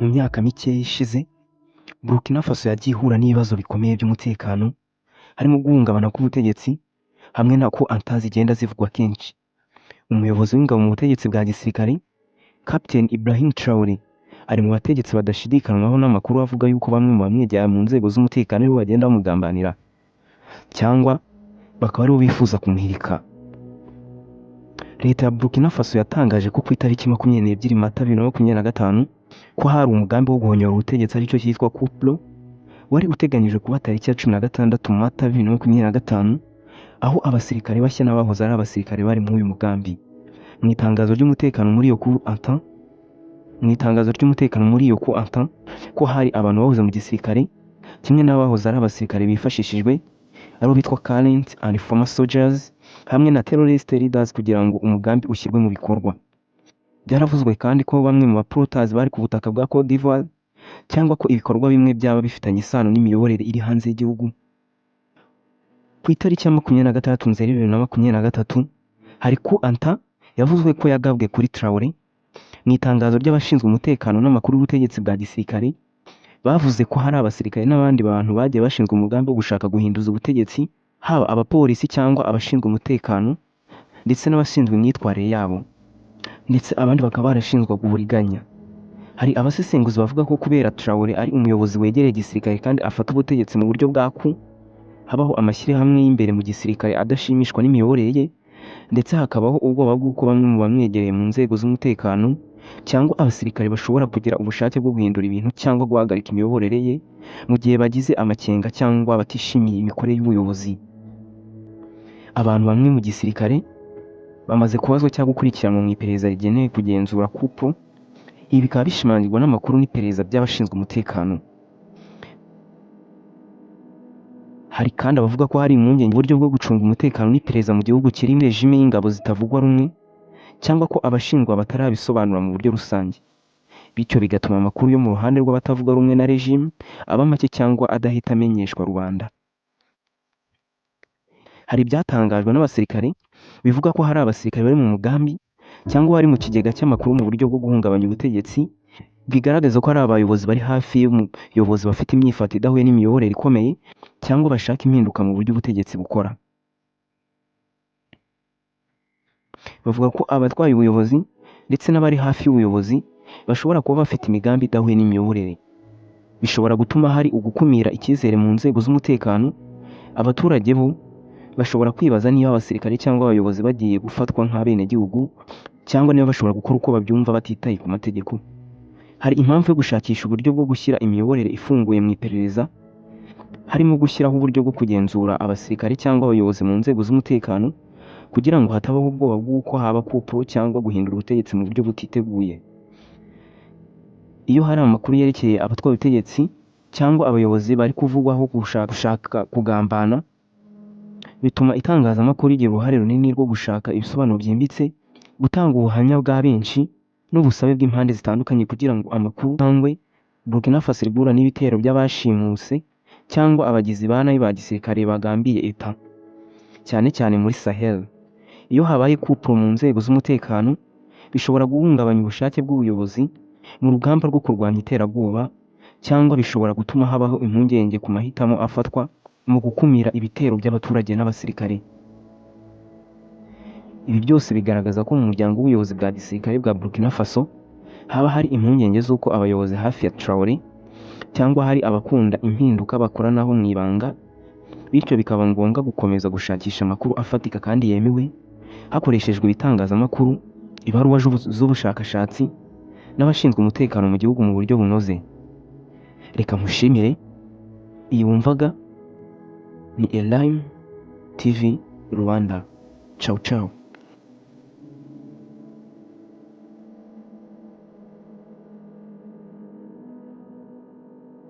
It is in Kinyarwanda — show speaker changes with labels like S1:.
S1: Mu myaka mikeya ishize, Burkina Faso yagiye ihura n'ibibazo bikomeye by'umutekano, harimo guhungabana k'ubutegetsi hamwe na coup d'état zigenda zivugwa kenshi. Umuyobozi w'ingabo mu butegetsi bwa gisirikare, Captain Ibrahim Traore, ari mu bategetsi badashidikanywaho n'amakuru avuga yuko bamwe mu bamwegera mu nzego z'umutekano aribo bagenda bamugambanira cyangwa bakaba aribo bifuza kumuhirika. Leta ya Burkina Faso yatangaje ko ku itariki 22 Mata 2025 ko hari umugambi wo guhonyora ubutegetsi, aricyo cyitwa coup plot, wari uteganyijwe kuba tariki ya 16 Mata 2025, aho abasirikare bashya n'abahoze ari abasirikare bari muri uyu mugambi. Mu itangazo ry'umutekano muri iyo coup d'état, ko hari abantu bahoze mu gisirikare kimwe n'abahoze ari abasirikare bifashishijwe, aribo bitwa current and former soldiers hamwe na terrorist leaders, kugira ngo umugambi ushyirwe mu bikorwa. Byaravuzwe kandi ko bamwe mu ba plotters bari ku butaka bwa Cote d'Ivoire, cyangwa ko ibikorwa bimwe byaba bifitanye isano n'imiyoborere iri hanze y'igihugu. Ku itariki ya 26 Nzeri 2023 hari coup d'état yavuzwe ko yagabwe kuri Traore. Mu itangazo ry'abashinzwe umutekano n'amakuru y'ubutegetsi bwa gisirikare, bavuze ko hari abasirikare n'abandi bantu bagiye bashinzwe umugambi wo gushaka guhinduza ubutegetsi, haba abapolisi cyangwa abashinzwe umutekano ndetse n'abashinzwe imyitwarire yabo, ndetse abandi bakaba barashinjwaga uburiganya. Hari abasesenguzi bavuga ko kubera Traore ari umuyobozi wegereye igisirikare kandi afata ubutegetsi mu buryo bwa coup, habaho amashyirahamwe y'imbere mu gisirikare adashimishwa n'imiyoborere ye, ndetse hakabaho ubwoba bw'uko bamwe mu bamwegereye mu nzego z'umutekano cyangwa abasirikare bashobora kugira ubushake bwo guhindura ibintu cyangwa guhagarika imiyoborere ye mu gihe bagize amakenga cyangwa batishimiye imikorere y'ubuyobozi. Abantu bamwe mu gisirikare bamaze kubazwa cyangwa gukurikiranwa mu iperereza rigenewe kugenzura coup plot. Ibi bikaba bishimangirwa n'amakuru n'iperereza by'abashinzwe umutekano. Hari kandi abavuga ko hari impungenge uburyo bwo gucunga umutekano n'iperereza mu gihugu kiri muri régime y'ingabo zitavugwa rumwe, cyangwa ko abashinjwa batarabisobanura mu buryo rusange, bityo bigatuma amakuru yo mu ruhande rw'abatavuga rumwe na régime aba make cyangwa adahita amenyeshwa rubanda. Hari ibyatangajwe n'abasirikare bivuga ko hari abasirikare bari mu mugambi cyangwa bari mu kigega cy'amakuru mu buryo bwo guhungabanya ubutegetsi, bigaragaza ko hari abayobozi bari hafi y'umuyobozi bafite imyifato idahuye n'imiyoborere ikomeye cyangwa bashaka impinduka mu buryo ubutegetsi bukora. Bavuga ko abatwaye ubuyobozi ndetse n'abari hafi y'ubuyobozi bashobora kuba bafite imigambi idahuye n'imiyoborere. Bishobora gutuma hari ugukumira icyizere mu nzego z'umutekano. Abaturage bo bashobora kwibaza niba abasirikare cyangwa abayobozi bagiye gufatwa nk'abenegihugu, cyangwa niba bashobora gukora uko babyumva batitaye ku mategeko. Hari impamvu yo gushakisha uburyo bwo gushyira imiyoborere ifunguye mu iperereza, harimo gushyiraho uburyo bwo kugenzura abasirikare cyangwa abayobozi mu nzego z'umutekano, kugira ngo hatabaho ubwoba bw'uko haba coup plot cyangwa guhindura ubutegetsi mu buryo butiteguye. Iyo hari amakuru yerekeye abatwaye ubutegetsi cyangwa abayobozi bari kuvugwaho gushaka kugambana, bituma itangazamakuru rigira uruhare runini rwo gushaka ibisobanuro byimbitse, gutanga ubuhamya bwa benshi n'ubusabe bw'impande zitandukanye kugira ngo amakuru atangwe. Burkina Faso iri guhura n'ibitero by'abashimuse cyangwa abagizi ba nabi ba gisirikare bagambiye État, cyane cyane muri Sahel. Iyo habaye coup plot mu nzego z'umutekano, bishobora guhungabanya ubushake bw'ubuyobozi mu rugamba rwo kurwanya iterabwoba, cyangwa bishobora gutuma habaho impungenge ku mahitamo afatwa mu gukumira ibitero by'abaturage n'abasirikare. Ibi byose bigaragaza ko mu muryango w'ubuyobozi bwa gisirikare bwa Burkina Faso haba hari impungenge z'uko abayobozi hafi ya Traoré cyangwa hari abakunda impinduka bakoranaho mu ibanga, bityo bikaba ngombwa gukomeza gushakisha amakuru afatika kandi yemewe hakoreshejwe ibitangazamakuru, ibaruwa z'ubushakashatsi n'abashinzwe umutekano mu gihugu mu buryo bunoze. Reka nkushimire, iyi wumvaga ni Elime TV Rwanda. Ciao ciao.